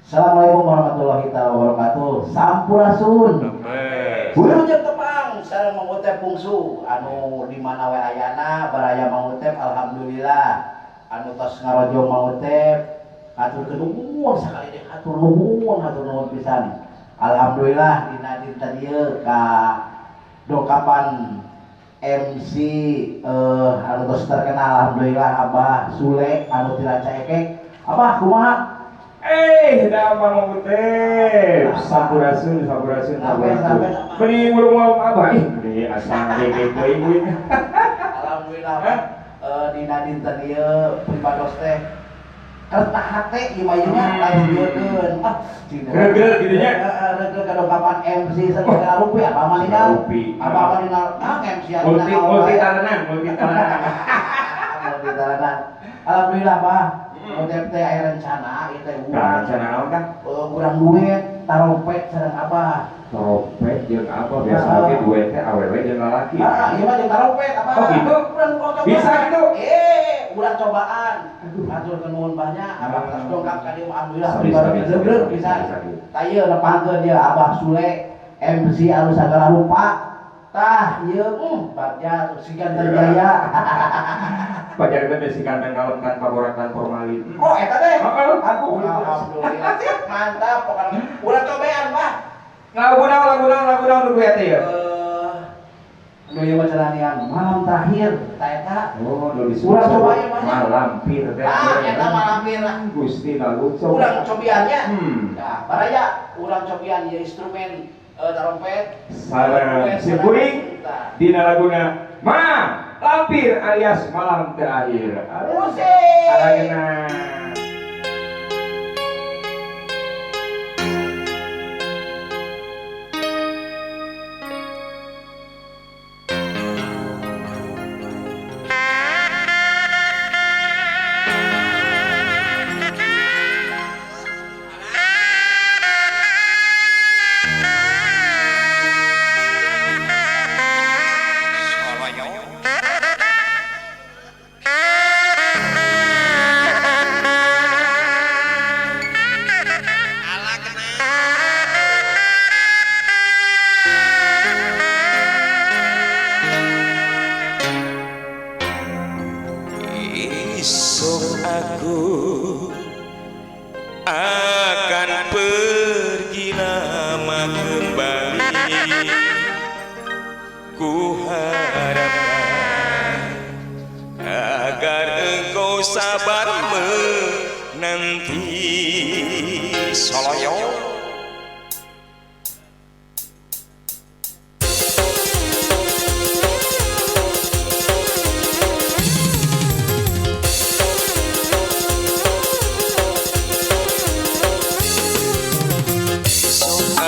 Assalamualaikum warahmatullahi wabarakatuh. Sampurasun. Wilujeng tepang sareng Mang Utep bungsu anu di mana we ayana baraya Mang Utep, alhamdulillah anu tos ngarojong Mang Utep hatur nuhun sakali deui, hatur nuhun, hatur nuhun pisan. Alhamdulillah dina dinten ieu ka dongkapan MC anu tos terkenal, alhamdulillah Abah Sule anu ti Rancaekek. Abah, kumaha? Eh, dah Mang Utep. Sampurasun, sampurasun, sampurasun. Beni ngulung-ngulung abah. Ih, beni asa ngedek deui. Alhamdulillah, Abah. Dina dinten ieu pribados teh kerta hate ieu mah ieu nya lain diekeun. Ah, Gregreg gitu nya. Heeh, regreg kadongkapan MC sagala rupi apa mah ningal? Rupi. Apa mah ningal? Ah, MC anu Multi multi talenan, multi talenan. Multi talenan. Alhamdulillah, Bah. Utep teh aya rencana ieu teh Nah, rencana naon kah? Urang duet tarompet sareng Abah. Trompet jeung apa? Biasa ge duet teh awewe jeung lalaki. Ah, ieu mah jeung tarompet, Abah. Oh, gitu? Urang cobaan. Bisa gitu? Urang cobaan. Hatur nuhun banyak, Abah tos dongkap ka dieu, alhamdulillah. Sabi, sabi, sabi, Regreg sabi, pisan. sabi. Tah ieu nepangkeun ieu Abah Sule MC anu sagala rupa. Tah ieu bagja si ganteng jaya. Pajar teh si ganteng kalem tanpa borak dan formalin. Oh, eta teh. Heeh. Aduh, alhamdulillah. Sip, mantap pokoknya. Urang cobaan, Bah. Lagu naon, lagu naon, lagu naon nu duet teh ya? Aduh, ieu mah cenah malam terakhir, ta eta. Oh, nu disebut. Urang cobain mah nya. Malampir teh. Ah, eta malampir lah. Gusti lagu coba. Urang cobiannya. Nah, baraya urang cobian ieu instrumen trompet. Sareng si kuring Tah. dina laguna Ma Lampir alias malam terakhir. Musik. Ayeuna. Esok aku akan pergi lama kembali. Ku harapkan agar engkau sabar menanti. Soloyo.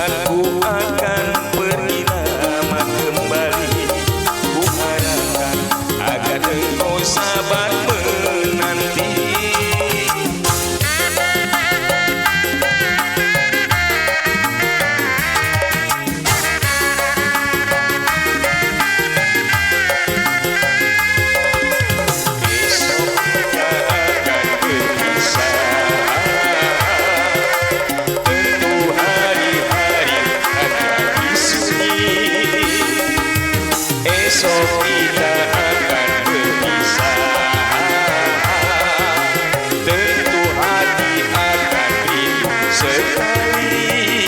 Aku akan pergi lama kembali. Ku harapkan agar engkau sabar menanti. Esok kita akan berpisah. Tentu hari-hari akan sunyi. Esok kita akan berpisah. Tentu hati akan rindu sekali.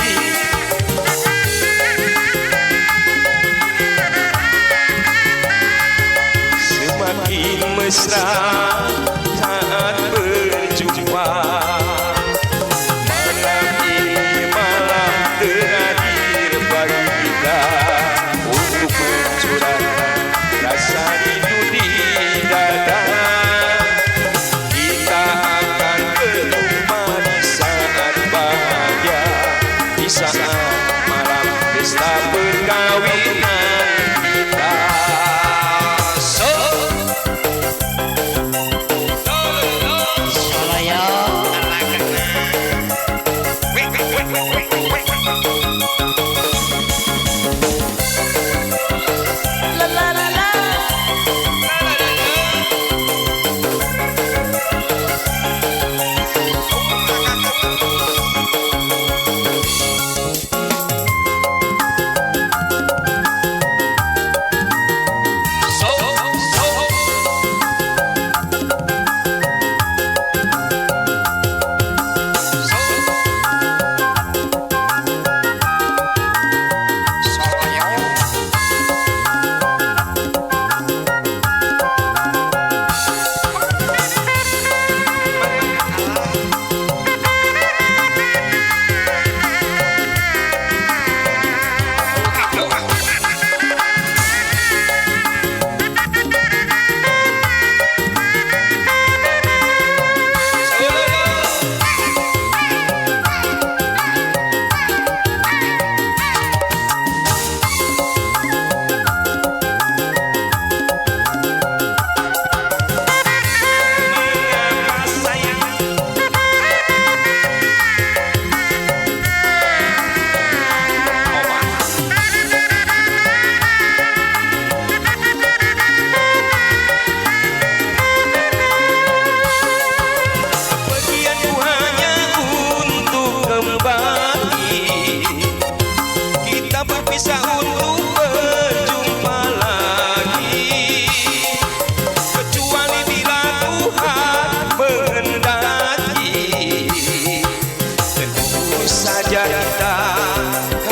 Semakin mesra saat berjumpa. Malam ini malam terakhir bagi kita untuk mencurahkan rasa rindu di dada. Kita akan berjumpa di saat bahagia, di saat malam pesta perkawinan kita. So. saja kita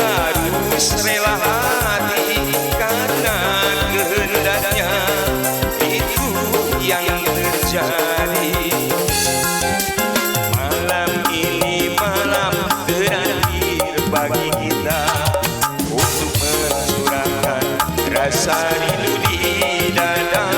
harus rela hati, karena kehendaknya itu yang terjadi. Malam ini malam terakhir bagi kita untuk mencurahkan rasa rindu di dada.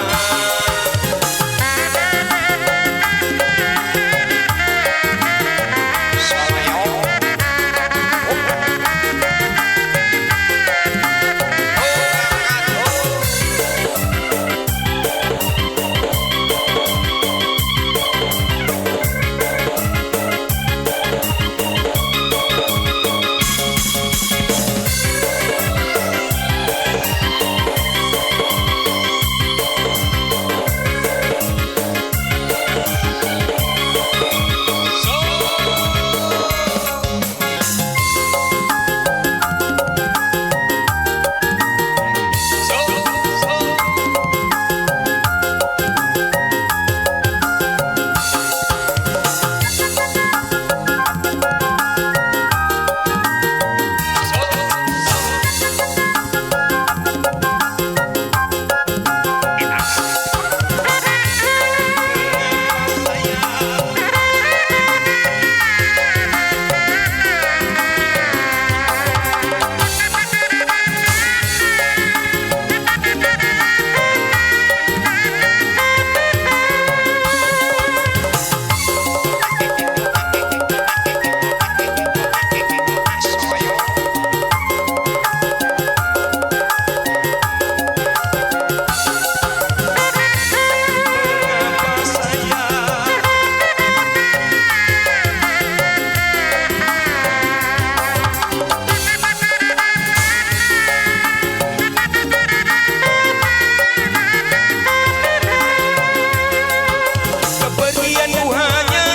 Kepergianmu hanya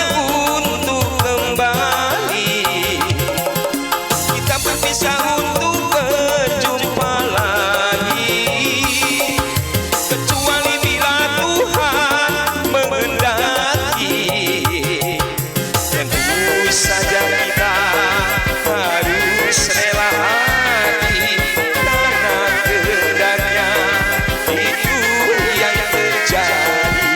untuk kembali, kita berpisah untuk berjumpa lagi, kecuali bila Tuhan menghendaki. Tentu saja kita harus rela hati, karena kehendaknya itu yang terjadi.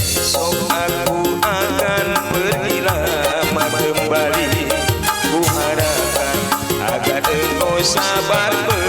Esok aku akan pergi lama kembali, ku harapkan agar engkau sabar.